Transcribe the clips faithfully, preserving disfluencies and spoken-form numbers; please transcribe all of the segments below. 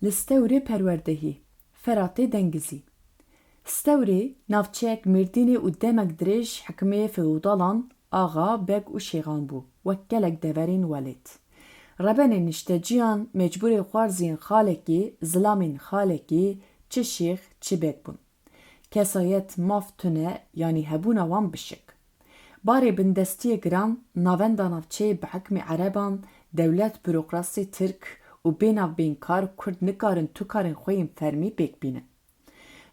Li Stewrê perwerdehî, Feratê Dengizî. Stewrê, navçeyek Mêrdînê û demek dirêj hikmeyê feodalan, axa, beg û şêxan bû, wek gelek deverên welêt. Rebenên nişteciyan mecbûrê xwarziyên xalekî, zilamên xalekî, çi şêx, çi beg bûn. Kesayet maf tune, yanî hebûna wan bişik. Barê bindestiyê giran, navenda navçeyê bi hikmê ereban, dewlet, burokrasî tirk û bênavbênkar kurd nikarin tukarên xwe yên fermî pêk bînin.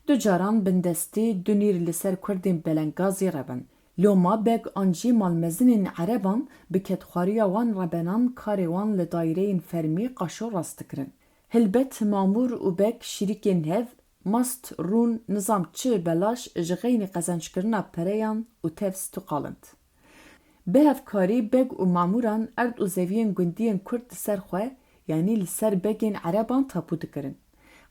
Du caran bindestî du nîr li ser kurdên belengazî rebin. Loma beg an jî malmezinên ereban bi kedxwariya wan rebenan karê wan li daîreyên fermî qaşo rast dikirin. Hilbet mamûr û beg şirîkên hev, mast, rûn, nizam çi belaş ji xeynî qezençkirina pereyan û tev stû qalind. Bi hevkarî beg û mamûran erd û zeviyên gundiyên kurd li ser xwe, yanî li ser begên ereban tapû dikirin.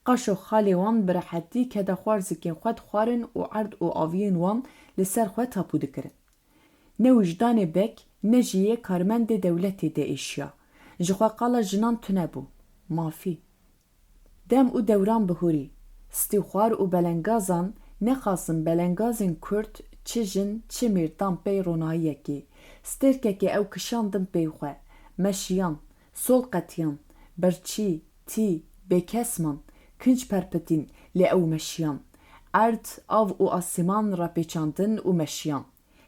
Qaşo xalê wan bi rehetî keda xwarzikên xwe dixwarin û erd û aviyên wan li ser xwe tapû dikirin. Ne wijdanê beg, ne jî yê karmendê dewletê diêşiya. Ji xwe qala jinan tune bû. Mafî. Dem û dewran bihurî. Stîxwar û belengazan, nexasim belengazên kurd, çi jin, çi mêr dan pey ronahiyekê. Stêrkekê ew kişandin pey xwe. Meşiyan, sol qetiyan, birçî, tî, bêkes man, kinc perpitîn, lê ew meşiyan. Erd, av û asîman rapêçandin û meşiyan.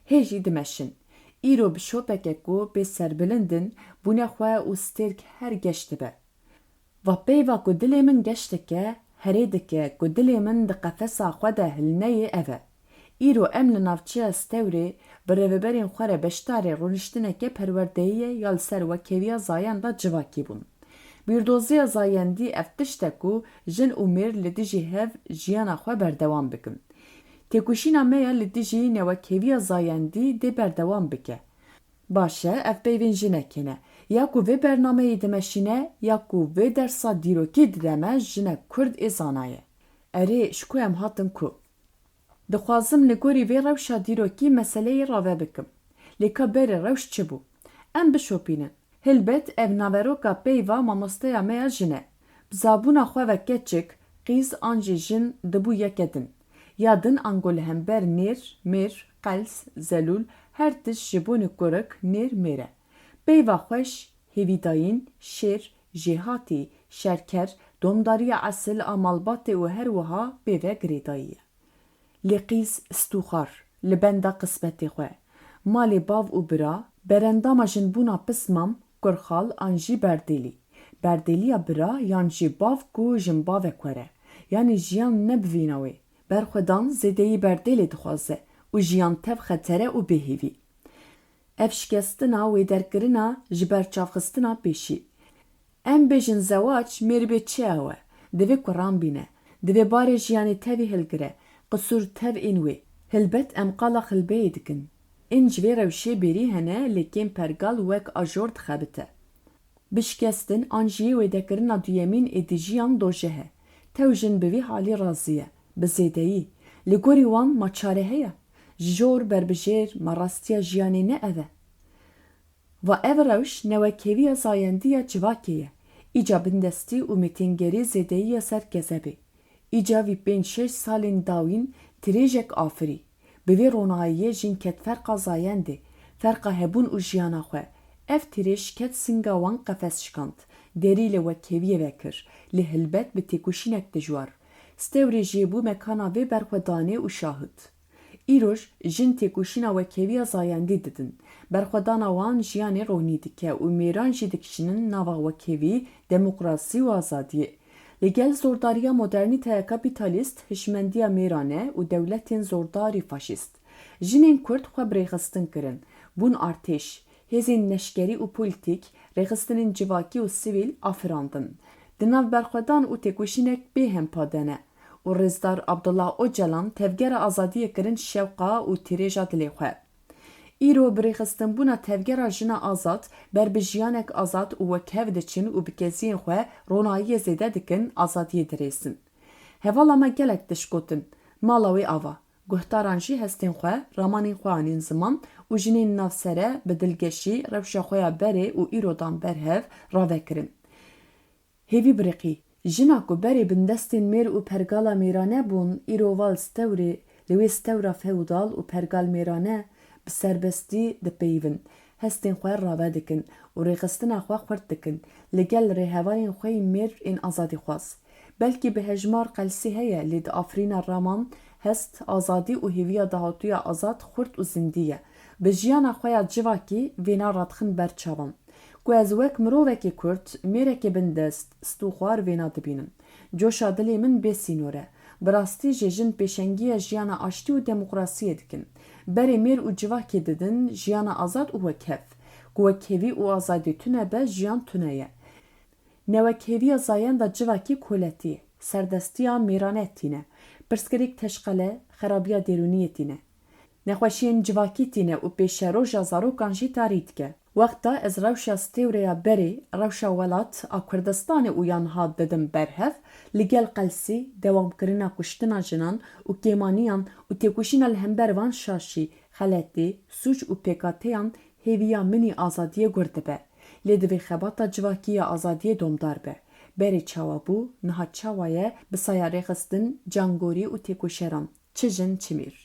Hê jî dimeşin. Îro bi şopeke ku bê serbilind in, bûne xwe û stêrk her geş dibe. Va peyva ku dilê min geş dike, herê dike ku dilê min di qefesa xwe de hilneyê ev e. Îro em li navçeya Stewrê bi rêveberên xwe re beşdarê rûniştineke perwerdehiyê ya li ser wekheviya zayenda civakî bûn. Bîrdoziya zayendî ev tişt e ku jin û mêr li dijî hev jiyana xwe berdewam bikin. Têkoşîna me ya li dijî newekheviya zayendî dê berdewam bike. Baş e, ev peyvên jinekê ne. Ya ku vê bernameyê dimeşîne, ya ku vê dersa dîrokî dide me, jinek kurd ê zana ye. Erê, ji ku em hatin ku? Dixwazim li gorî vê rewşa dîrokî meseleyê rave bikim. Lê ka berê rewş çi bû? Em bişopînin. Hilbet ev naveroka peyva mamosteya me ya jin e. Bi zabûna xwe ve keçik, qîz an jî jin dibû yeke din. Ya din ango li hember nêr, mêr, qels, zelûl, her tişt ji bo nikurik nêr, mêr e. Peyva xweş, hêvîdayîn, şêr, jêhatî, şerker, domdariya esil a malbatê û her wiha pê ve girêdayî ye. Lê qîz stûxar, li benda qismetê xwe. Malê bav û bira, berendama jinbûna pismam, kurxal an jî berdêlî. Berdêliya bira yan jî bav ku jinbavek were. Yanî jiyan ne bi vîna wê. Berxwedan zêdeyî berdêlê dixwaze û jiyan tev xetere û bêhêvî. Ev şikestina wêderkirina ji ber çavxistina pêşî. Em bêjin zewac mêr bê çi ew e? Divê kuran bîne. Divê barê jiyanê tevî hilgire. Qisûr tev ên wê. Hilbet em qala xilbeyê dikin. Ên ji vê rewşê bêrî hene lê kêm pergal wek ajor dixebite. Bi şikestin an jî wêdekirina duyemîn ê dijiyan dojeh e. Tew jin bi vî halî razî ye. Bi zêdeyî. Li gorî wan ma çare heye? Ji jor berbijêr ma rastiya jiyanê ne ev e? Va ev rewş newekheviya zayendî ya civakê ye. Îca bindestî û mêtîngerî zêdeyî ya ser kezebê. Îca vî pênc şeş salên dawîn tirêjek afirî. Bi vê ronahiyê jin ket ferqa zayendê, ferqa hebûn û jiyana xwe. Ev tirêj ket singa wan qefes şikand, derî li wekheviyê vekir, lê hilbet bi têkoşînek dijwar. Stewrê jê bû mekana vê berxwedanê û şahid. Îroj jin têkoşîna wekheviya zayendî didin. Berxwedana wan jiyanê ronî dike û mêran jî dikişînin nava wekhevî, demokrasî û azadiyê. Li gel zordariya modernîteya kapîtalîst, hişmendiya mêran e û dewletên zordarî faşîst. Jinên kurd xwe birêxistin kirin, bûn artêş, hêzên neşkerî û polîtîk, rêxistinên civakî û sivîl afirandin. Di nav berxwedan û têkoşînek bêhempa de ne û Rêzdar Abdullah Ocalan tevgera azadiyê kirin şewqa û tirêja dilê xwe. Îro bi rêxistinbûna tevgera jina azad, ber bi jiyanek azad û wekhev diçin û bi keziyên xwe ronahiyê zêde dikin, azadiyê dirêsin. Hevala me gelek tişt gotin, mala wê ava. Guhdaran jî hestên xwe, ramanên xwe anîn ziman û jinên navsere bi dilgeşî rewşa xwe ya berê û îro dan ber hev rave kirin. Hêvî biriqî, Jina ku berê bindestên mêr û pergala mêrane bûn, îro val stewrê, li wê stewra feodal û pergal mêrane bi serbestî dipeyivin, hestên xwe rave dikin û rêxistina xwe xurt dikin, li gel rêhevalên xwe yên mêr ên azadîxwaz. Belkî bi hejmar Qelsî heye, lê di afirîna raman hest, azadî û hêviya dahatûya azad xurt û zindî ye. Bi jiyana xwe ya civakî vêna radixin ber çavan. Ku ez wek mirovekê Kurd, mêrekê bindest, stûxwar vêna dibînim. Coşa dilê min bê sînor e. Bi rastî jî jin pêşengiya jiyana aştî û demokrasiyê dikin. Berê mêr û civakê didin jiyana azad û wekhev. Ku wekhevî û azadî tune be, jiyan tune ye. Newekhêviya zayenda civakî koletî, serdestiya mêrane tîne. Pirsgirêk teşqele, xerabiya dêrûniyê tîne. Nexweşiyên civakî tîne û pêşeroja zarokan jî tarî dike. Wexta ez rewşa stêwreya berê, rewşa welat a Kurdistanê û ya niha didim ber hev, li gel Qelsî, dewamkirina kuştina jinan û kêmaniyan û têkoşîna li hember van şaşî, xeletî, sûc û pêkateyan hêviya min î azadiyê gur dibe. Lê divê xebata civakî ya azadiyê domdar be. Berê çawa bû, niha çawa ye, bi saya rêxistin, cangorî û têkoşeran, çi jin, çi mêr.